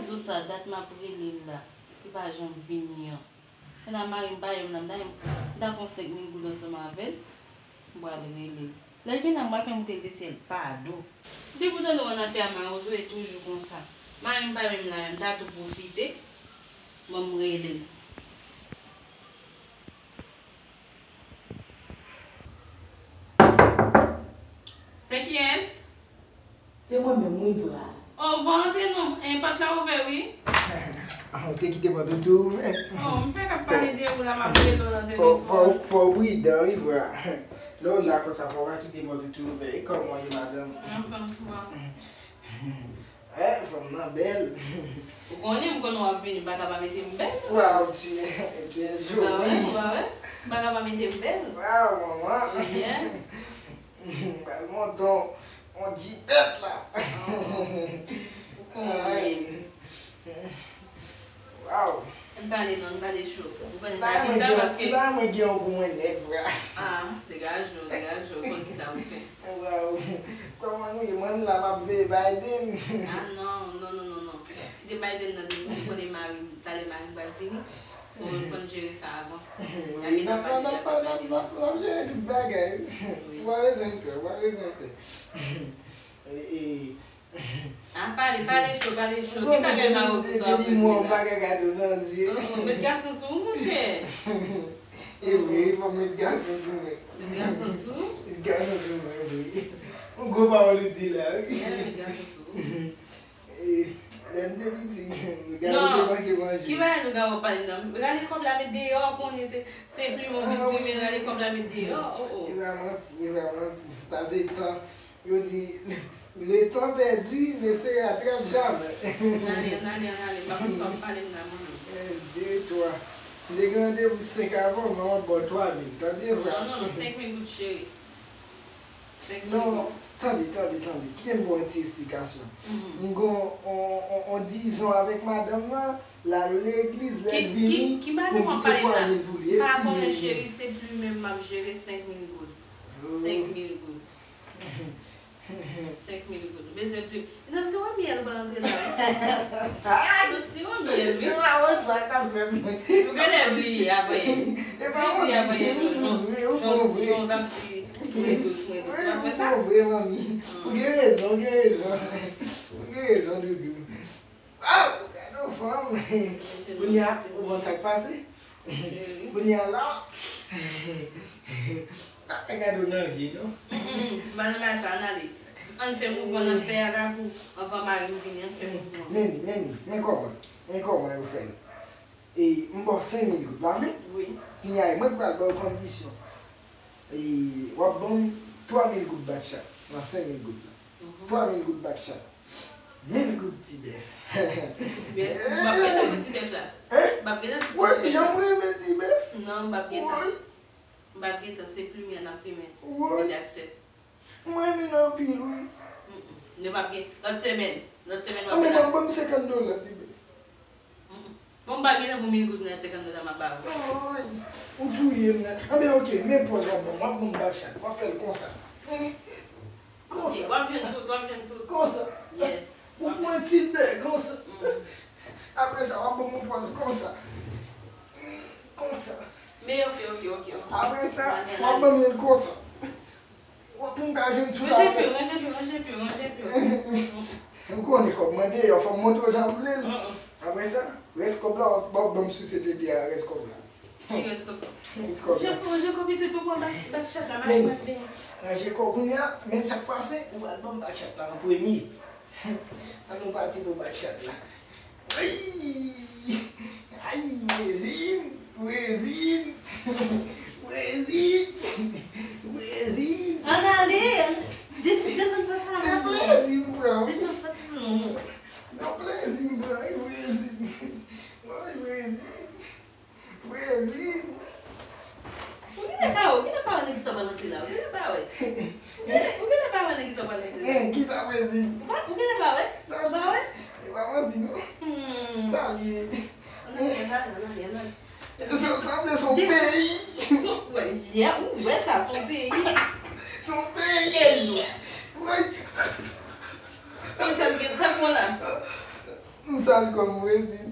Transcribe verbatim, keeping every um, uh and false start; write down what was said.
Sou sa, dat m ap rele l la, li pa janm vini an. Kounye a mari m pa ye m nan, m ta, m ta fè yon senk mil goud ansanm avè l, m pral rele l. Lè l vin la, m pral fè l moute lesyèl pa do. Depi w tande w annafè a mawozo, e toujou konsa. Mari m pa ye m la, m ta tou pwofite, ban m rele l. Se kiyès? Se mwen menm, wi, Vra. O, va antre non. E, pòt la ouvè, wi. Ah, ou te kite pòt ou tou ouvè. O, m fèk ap pale de ou la, m ap rele w nan telefòn. Fò, fò, fò w pridan, wi, Vra. Lè w la konsa, fò w pa kite pòt ou tou ouvè. E kòman w ye, madanm? Anfòm, kòman? Eh, fanm nan bèl. Ou konnen, m konnen w ap vini, m pa ka pa mete m bèl. Waw, tu es, tu es jolie. Ou pa wè, ou pa wè? M pa ka pa mete m bèl. Waw, manman. Bèl monton, on jipèt la. Ou konnen. Waw. Ann pale non, ann pale cho. Ou konnen m pa gen tan paske. Mwen gen yon pou mwen nèt, Vra. Ah, degaje w, degaje w, konn kisa pou fè. Waw. Kòman nou ye? Mwen m la m ap veye Biden. Ah non, non, non, non, non. Kite Biden nan, depi m konnen mari m, talè mari m pral vini. Bon, fò n jere sa avan. N ap jere tout bagay. Ou pa bezwen pè, ou pa bezwen pè. E, e, Ah, pale, pale cho, pale cho. Ki bagay mawozo sa w ap fè la? Depi m wè w, m pa ka gade w nan zye. Oh, oh, met gason sou ou, monchè. E vre, fò m met gason sou mwen. Met gason sou ou? Met gason sou mwen, vre. Yon gwo pawòl ou di la, wi. Yeah, met gason sou ou. E, lè m te piti, m gade w te manke manje. Ki bagay nou gade w pale nan? Rale kòb la, met deyò, konnen se, se plimen w vin plimen, rale kòb la, met deyò. Oh, oh. E pa manti, e pa manti. Sa se tan. Yo di, le temps perdu ne se rattrape jamais. N ale, n ale, n ale. M pa konn sa w ap pale m la, manmi. En, de, twa. M te gen randevou senk avan, men w ap ba w twa mil. Tande, Vra? Non, non, non, senk mil goud, cheri. Senk mil goud. Non, tande, tande, tande. Kite m ba w yon ti esplikasyon. M gen yon, yon, yon, yon dizon avèk madanm nan, l al legliz, lè l vini, pou m kite twa mil pou li. E sis mil pou mwen. Pa konnen, cheri, se plimen m ap jere, senk mil goud. Senk mil goud. Senk mil goud. Bezwen pli. Non, se yon myèl pral antre la, wi. Non, se yon myèl, wi. E pa wont sa k ap fè m. Ou genlè bliye apre. E pa wont, ou bliye, ou bliye, ou bliye. Jan w t ap di, mwen dous, mwen dous. Ou pa fè sa? Ou vre, manmi. Ou gen rezon, ou gen rezon. Ou gen rezon, doudou. Waw, gade yon fanm. Kounye a, ou konn sa k pase? Kounye a la, pa fè gade w nan je, non. M pa nan bagay sa, ann ale. Ann fè mouvman n ap fè a la pou anvan mari m vini, ann fè mouvman. Men, men, men kòman, men kòman yo fè l. E, m ba w senk mil goud, pa vre? Wi. Kounye a, e mwen k pral ba w kondisyon. E, w ap ban m twa mil goud bak chat nan senk mil goud la. Twa mil goud bak chat. Mil goud ti bèf. Ti bèf. M ap gentan pou ti bèf la. Hein? M ap gentan pou ti bèf la. Wè, jan m renmen ti bèf. Non, m ap gentan. Woy. M ap gentan, se plimen n ap plimen. Woy. E that's it. M renmen l anpil, wi. Mm-mm. Nou p ap gen, lòt semèn. Lòt semèn, w ap vin ak. Anben, w ap ban m senkant dola, ti bèf. Mm-mm. Bon, m pa gen tan pou mil goud nan senkant dola m ap ba ou. Woy, ou touye m nan. Anben, oke, men pòz w ap ban m, w ap ban m bak chat, w ap fè l konsa. Konsa. Oke, w ap jwenn tout, w ap jwenn tout. Konsa. Yes. Ou pwenti dè, konsa. Mm. Apre sa, w ap ban m yon pòz konsa. Konsa. Men oke, oke, oke, oke. Apre sa, w ap ban m yon konsa. Ou pou m ka jwenn tout afè. Ranje pye w, ranje pye w, ranje pye w, ranje pye w. Ou konnen kòb mwen deyò, fò m montre w jan m vle l. Apre sa, rès kòb la, w ap, w ap ban m sousye tete a, rès kòb la. Ki rès kòb la? Rès kòb la. Ranje kò w, ranje kò w, pitit, pou pran bak, bak chat la, mari mwen vini. Ranje kò w kounye a, men sa k pase, ou pral ban m bak chat la an premye. Ann nou pati pou bak chat la. Ay! Ay, Wezin! Wezin! Wezin! Wezin! Ann ale! Desann, desann pantalon. Se plezi m pran. Desann pantalon. Non, plezi m pran, wi, Wezin. Wi, Wezin. Wezin! Ou genlè pa wè, ou genlè pa wè nèg sa pral antre la, ou genlè pa wè. Ou genlè, ou genlè pa wè nèg sa pral antre la. Eh, kisa Wezin? Ou pa, ou genlè pa wè? Ou pa wè? E pa manti, non. Hmm. Sa l ye? Ann ale, ann ale, ann ale, ann ale. Sa, sa sanble se yon peyi. Se, wè, yeah, ou wè sa, se yon peyi. Se yon peyi. Elous. Wi. Kòman sa l gen, sa l pran la? Sa l kòm Brezil.